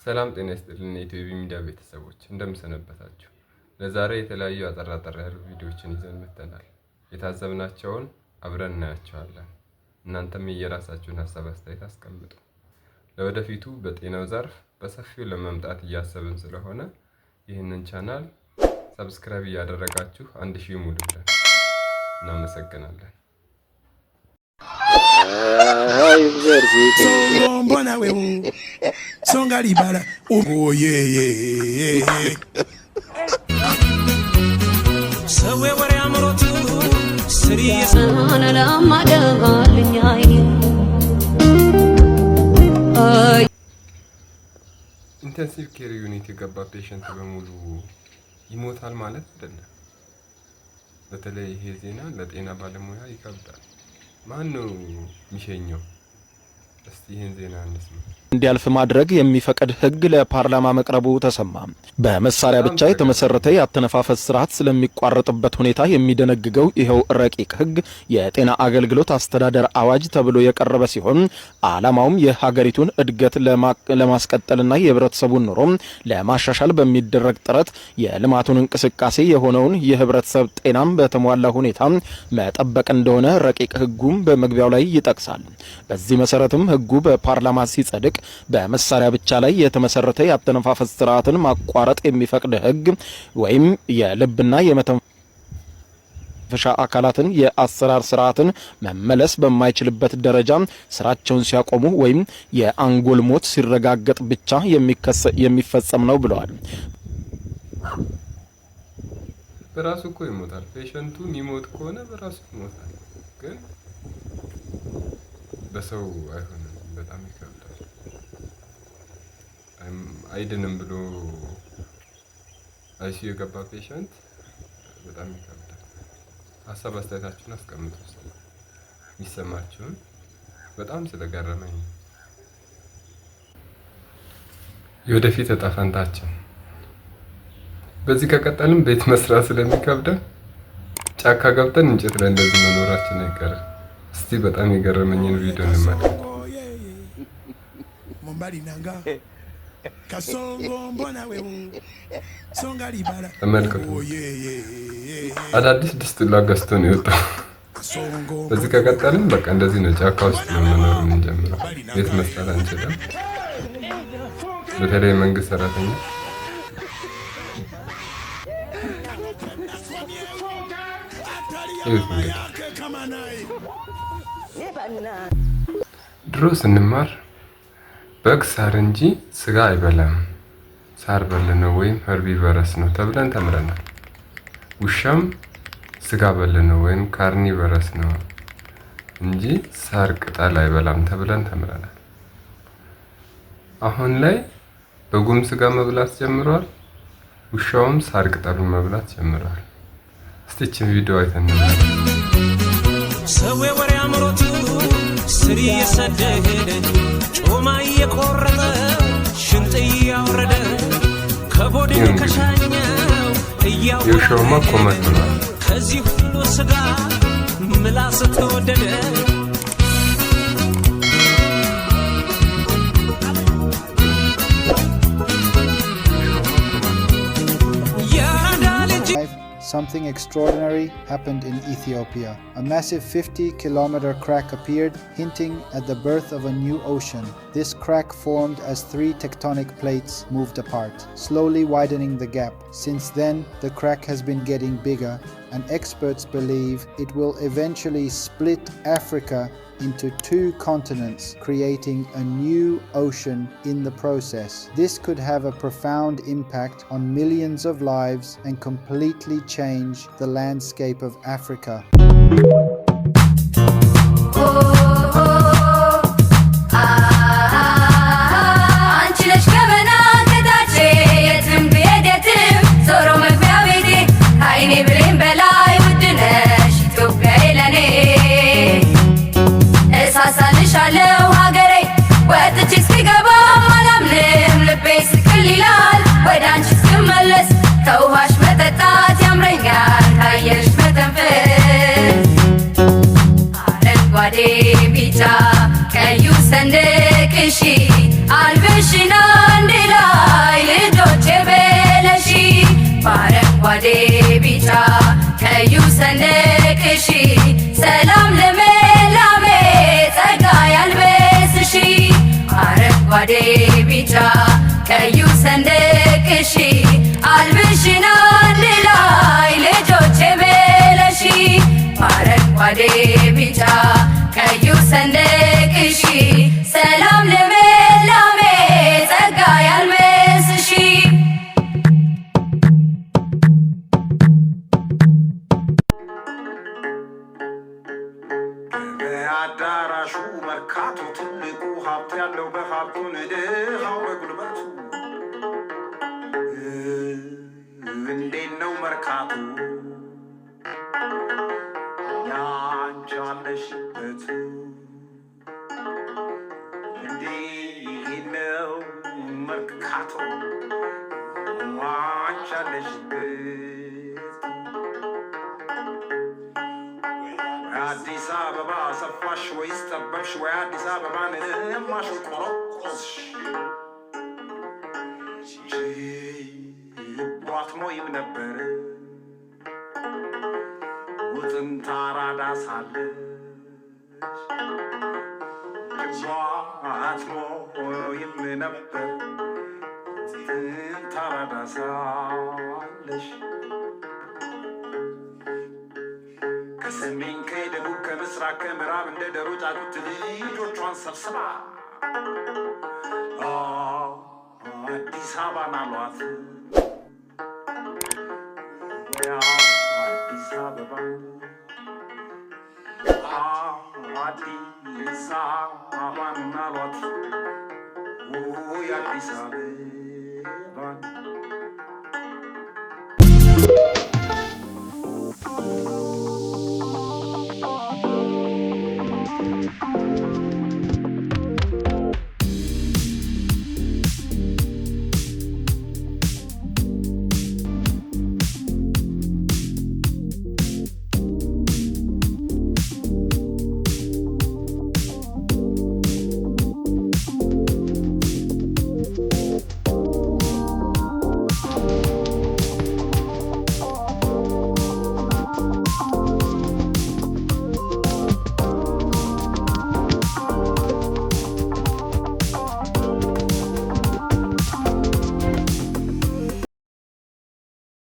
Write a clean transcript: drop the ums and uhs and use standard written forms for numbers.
ሰላም ጤና ይስጥልን የኢትዮ ሚዲያ ቤተሰቦች፣ እንደምን ሰነበታችሁ? ለዛሬ የተለያዩ አጠር አጠር ያሉ ቪዲዮዎችን ይዘን መጥተናል። የታዘብናቸውን አብረን እናያቸዋለን። እናንተም የየራሳችሁን ሀሳብ አስተያየት አስቀምጡ። ለወደፊቱ በጤናው ዘርፍ በሰፊው ለመምጣት እያሰብን ስለሆነ ይህንን ቻናል subscribe እያደረጋችሁ 1,000 ሙሉልን። እናመሰግናለን። Mbona wewe songa libala, oh yeah. ሰው የወሬ አምሮቱ ስሪ። ለማደጋልኛይ። Intensive care unit የገባ patient በሙሉ ይሞታል ማለት አይደለም። በተለይ ይሄ ዜና ለጤና ባለሙያ ይከብዳል። ማን ነው የሚሸኘው? እስቲ ይህን ዜና እንስማ። እንዲያልፍ ማድረግ የሚፈቅድ ሕግ ለፓርላማ መቅረቡ ተሰማ። በመሳሪያ ብቻ የተመሰረተ የአተነፋፈስ ስርዓት ስለሚቋረጥበት ሁኔታ የሚደነግገው ይኸው ረቂቅ ሕግ የጤና አገልግሎት አስተዳደር አዋጅ ተብሎ የቀረበ ሲሆን፣ ዓላማውም የሀገሪቱን እድገት ለማስቀጠልና የህብረተሰቡን ኑሮ ለማሻሻል በሚደረግ ጥረት የልማቱን እንቅስቃሴ የሆነውን የህብረተሰብ ጤናም በተሟላ ሁኔታ መጠበቅ እንደሆነ ረቂቅ ሕጉም በመግቢያው ላይ ይጠቅሳል። በዚህ መሰረትም ሕጉ በፓርላማ ሲጸድቅ በመሳሪያ ብቻ ላይ የተመሰረተ የአተነፋፈስ ስርዓትን ማቋረጥ የሚፈቅድ ህግ ወይም የልብና የመተንፈሻ አካላትን የአሰራር ስርዓትን መመለስ በማይችልበት ደረጃ ስራቸውን ሲያቆሙ ወይም የአንጎል ሞት ሲረጋገጥ ብቻ የሚፈጸም ነው ብለዋል። በራሱ እኮ ይሞታል። Patient ኡ የሚሞት ከሆነ በራሱ ይሞታል፣ ግን በሰው አይሆንም። በጣም ይከብዳል። አይድንም ብሎ ICU የገባ patient በጣም ይከብዳል። ሀሳብ አስተያየታችሁን አስቀምጡ፣ የሚሰማችሁን። በጣም ስለገረመኝ ነው። የወደፊት እጣ ፈንታችን በዚህ ከቀጠልም ቤት መስራት ስለሚከብደን ጫካ ገብተን እንጨት ላይ እንደዚህ መኖራችን አይቀርም። እስቲ በጣም የገረመኝን ቪዲዮ እንመልከት። Mobali na nga Kasongo, mbona wewe songa libala. ተመልከቱ። Oh yeah. አዳዲስ ድስት ሁላ ገዝቶ ነው የወጣው። Kasongo. በዚህ ከቀጠልን በቃ እንደዚህ ነው፣ ጫካ ውስጥ ነው መኖር የምንጀምረው። ቤት መስራት አንችልም። በተለይ መንግስት ሰራተኛ። ይሁት እንግዲህ። ድሮ ስንማር በግ ሳር እንጂ ስጋ አይበላም፣ ሳር በል ነው ወይም herbivorous ነው ተብለን ተምረናል። ውሻም ስጋ በል ነው ወይም carnivorous ነው እንጂ ሳር ቅጠል አይበላም ተብለን ተምረናል። አሁን ላይ በጉም ስጋ መብላት ጀምሯል፣ ውሻውም ሳር ቅጠሉን መብላት ጀምሯል። እስቲ ይህችን ቪዲዮ አይተን እንመለስ። ሰው የወሬ አምሮቱ ስር እየሰደደ፣ ጮማ እየቆረጠ፣ ሽንጥ እያወረደ፣ ከቦድን ይህ እንግዲህ ከሻኛው የውሻውማ እያወራረደ ኮመት ሆኗል። ከዚህ ሁሉ ስጋ ምላስ ተወደደ። የአራዳ ልጅ። Something extraordinary happened in Ethiopia. A massive 50-kilometer crack appeared, hinting at the birth of a new ocean. This crack formed as three tectonic plates moved apart, slowly widening the gap. Since then, the crack has been getting bigger, and experts believe it will eventually split Africa into two continents, creating a new ocean in the process. This could have a profound impact on millions of lives and completely change the landscape of Africa. አንቺ ነሽ ገመና ከታቼ፣ የትም ብሄድ የትም ዞሮ መግቢያ ቤቴ፣ ከዓይኔ ብሌን በላይ ውድ ነሽ ኢትዮጵያዬ ለኔ። እሳሳልሻለሁ ሀገሬ፣ ወጥቼ እስክገባ አላምንም፣ ልቤ ስቅል ይላል ወደ አንቺ እስክመለስ። ከውሃሽ መጠጣት ያምረኛል፣ ከአየርሽ መተንፈስ። አረንጓዴ በአረንጓዴ ቢጫ ቀዩ ሰንደቅሽ ሰላም ልምላሜ ጸጋ ያልበስሽ። አረንጓዴ ቢጫ ቀዩ ሰንደቅሽ አልብሽን አንድ ላይ ልጆቼ ብለሽ። አረንጓዴ ቢጫ ቀዩ ሰንደቅሽ ሰላም ልምላሜ ጸጋ ያልበስሽ። በአዳራሹ መርካቶ ትልቁ ሀብት ያለው በሀብቱ ድሃው በጉልበቱ። እንዴት ነው መርካቶ ያንቺ አለሽበት? እንዴት ነው መርካቶ አንቺ አለሽበት? አዲስ አበባ ሰፋሽ ወይስ ጠበብሽ? ወይ አዲስ አበባን እማሽ ቆረቆስሽ? ችቧት ሞይም ነበር ውጥንታ አራዳ ሳለች፣ ችቧት ሞይም ነበር ጥንት አራዳ ሳለሽ። ከሰሜን ከደቡብ ከምስራቅ ከምዕራብ እንደ ዶሮ ጫጩት ልጆቿን ሰብስባ አዲስ አበባን አሏት። አዲስ አበባ አዲስ አበባን አሏት። አዲስ አበባ።